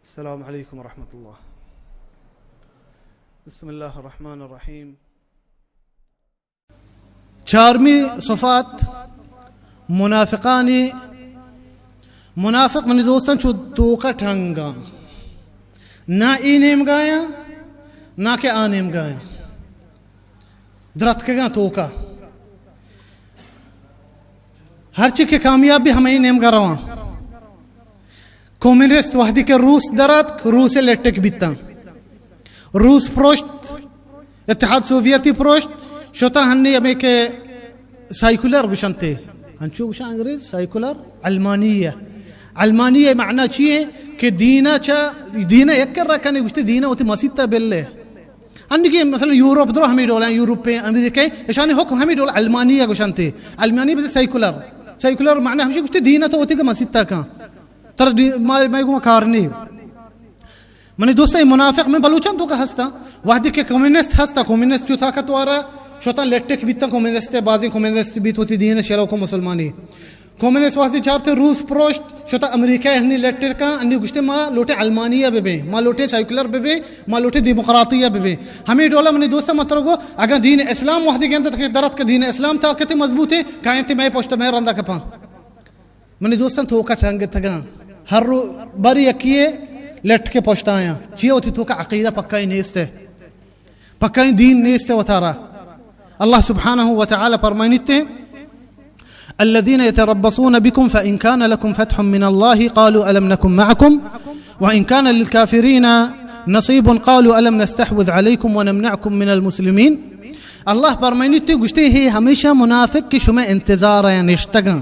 السلام علیکم ورحمۃ اللہ۔ بسم اللہ الرحمن الرحیم۔ چارمی صفات منافقانی۔ منافق منی دوستان چو توکا ٹنگا، نہ ای نیمگایا، نہ کہ آ نیمگایا، درتکگاں توکا۔ ہرچی کہ کامیاب بی ہمے نیمگا رواں۔ کمیونسٹ وہدی کہ روس دراتک، روس لٹک بیتاں۔ روس پروشت، اتحاد سوویتی پروشت، شتا ہنی ہمے کہ سائیکولر گوشنتے۔ انچو گوشاں انگریز سائیکولر، علمانیہ۔ علمانیہ معنی چی ہے؟ کہ دینا چا، دینا یک کر رکھنے گوشتے دینا ہوتی مسیت تا بلے۔ انگی مثلاً یورپ درو ہمے ڈول ہیں، یورپ ہیں، امریکہ ہیں، اشانی حکم ہمے ڈول علمانیہ گوشنتے۔ علمانیہ بس سیکولر۔ سیکولر معنی ہمشی گوشتے دین تو ہوتی کہ مسیت تا کاں۔ تر دی-، ما، ما گوما کار نہیں۔ منی دوستاں، اے منافق میں بلوچاں توکا ہستا۔ وہدی کہ کمیونسٹ ہستا، کمیونسٹ جو طاقتوارا شتا لٹک بیتا، کمیونسٹ بازیں کمیونسٹ بیت ہوتی دین شلو کو مسلمانی۔ کمیونسٹ واسطے چارتے روس پروشت، شتا امریکہ ہنی لیٹر کاں، انی گوشتے ما لوٹے علمانیہ ببیں، ما لوٹے سیکولر ببیں، ما لوٹے دیموکراتیہ ببیں۔ ہمیں ڈولا منی دوستاں مترو گو، اگاں دین اسلام وحدی گندت کہ درت کہ دین اسلام طاقت مضبوط ہے، کائنت میں پشت میں رندا کپاں۔ منی دوستاں توکا ٹنگ تگاں، ہر رو بری یکیے لٹ کے پشت آیاں۔ چیئے ہوتی توکا عقیدہ پکا ہی نیست ہے۔ پکائیں دین نیست وتارا۔ اللہ سبحانہ و تعالی فرمائنیتے، الذين يتربصون بكم فإن كان لكم فتح من الله قالوا ألم نكن معكم وإن كان للكافرين نصيب قالوا ألم نستحوذ عليكم ونمنعكم من المسلمين۔ اللہ فرمائنیتے گوشتے، ہے ہمیشہ منافق کہ شما انتظار ہیں نشتگاں۔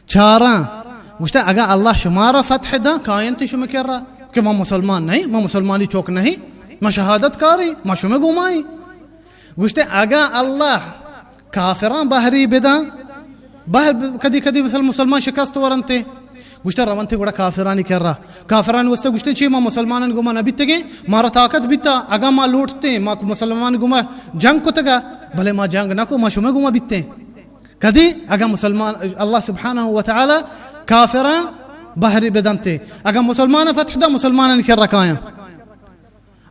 چاراں، گوشتہ، اگاں اللہ شمارا فتح داں، کاینت شما کرا کہ ما مسلمان نہیں، ما مسلمانی چوک نہیں، ما شہادت کاری، ما شما گومائی۔ گوشتہ، اگاں اللہ کافراں بہری بداں، بہر کدی کدی مثل مسلمان شکست ورنتے، گوشتہ، رونتے گڑا کافرانی کرا۔ کافرانی واسطہ گوشتہ، چی ما مسلمانان گوما نہ بیتگیں، مارا طاقت بیتا، اگاں ما لوٹتے، ما مسلمان گوما جنگ کتگا، بلے ما جنگ نہ کو، ما شما گوما بیتیں۔ کدی؟ اگاں مسلمان، اللہ سبحانہ و تعالی کافراں بہری بدنتے، اگاں مسلمان فتح دا، مسلمانانی کرا کایاں۔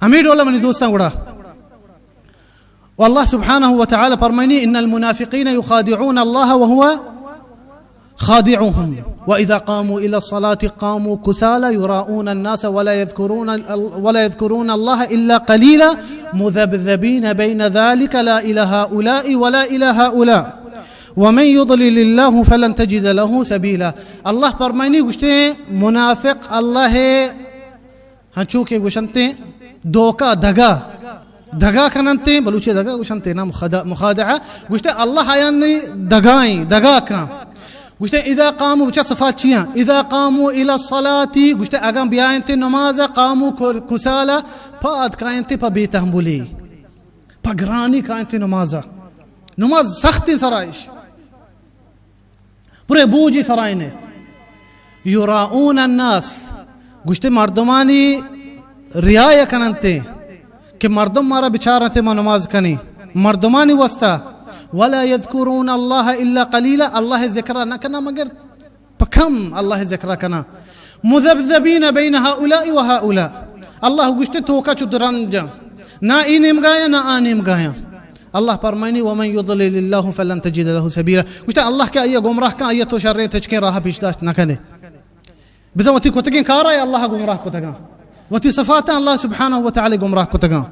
ہمیں ڈولا منی دوستاں گڑا۔ و اللہ سبحانہ و تعالی فرمائنی، ان المنافقین یخادعون اللہ وهو خادعهم واذا قاموا الى الصلاة قاموا كسالى يراءون الناس ولا يذكرون، ولا يذكرون الله الا قليلا مذبذبين بين ذلك لا الى هؤلاء ولا الى هؤلاء۔ ومن يضلل الله فلن تجد له سبيلا۔ اللہ فرمائنی گوشتے، منافق اللہ ہنچو کہ گوشنتے دھوکہ دگا، دگا کننتے، بلوچی دگا گوشنتے نا، مخادع-، مخادعہ۔ گوشتے اللہ آیانی دگائیں، دگا کن۔ گوشتے اذا قاموا، بچا صفات چیاں؟ اذا قاموا الى الصلاة، گوشتے اگاں بیاینتے نماز، قاموا کسالا، پاد کاینتے پا بے تحملی، پا گرانی کاینتے نماز۔ نماز سخت سرائش، پورے بوجی سرائنے۔ یراؤون الناس، گوشتے مردمانی ریا کننتے کہ مردم مارا بچارنتے ما نماز کنی، مردمانی واسطہ۔ ولا یذکرون اللہ الا قلیلا، اللہ ذکر نہ کنا مگر پہ کم اللہ ذکر کنا۔ مذبذبین بین هؤلاء و هؤلاء، اللہ گوشتے توکا چو درنجا، نہ ای نیمگایا نہ آ نیمگایا۔ اللہ فرمائنی، ومن یضلل اللہ فلن تجد له سبیلا۔ گوشتے اللہ کہ آیا گمراہ کن، آیا تو شریں تچکیں راہ پیش داشت نہ کنے۔ بزاں وتی کتگیں کارا اللہ گمراہ کتگاں، وتی صفاتاں اللہ سبحانہ و تعالی گمراہ کتگاں۔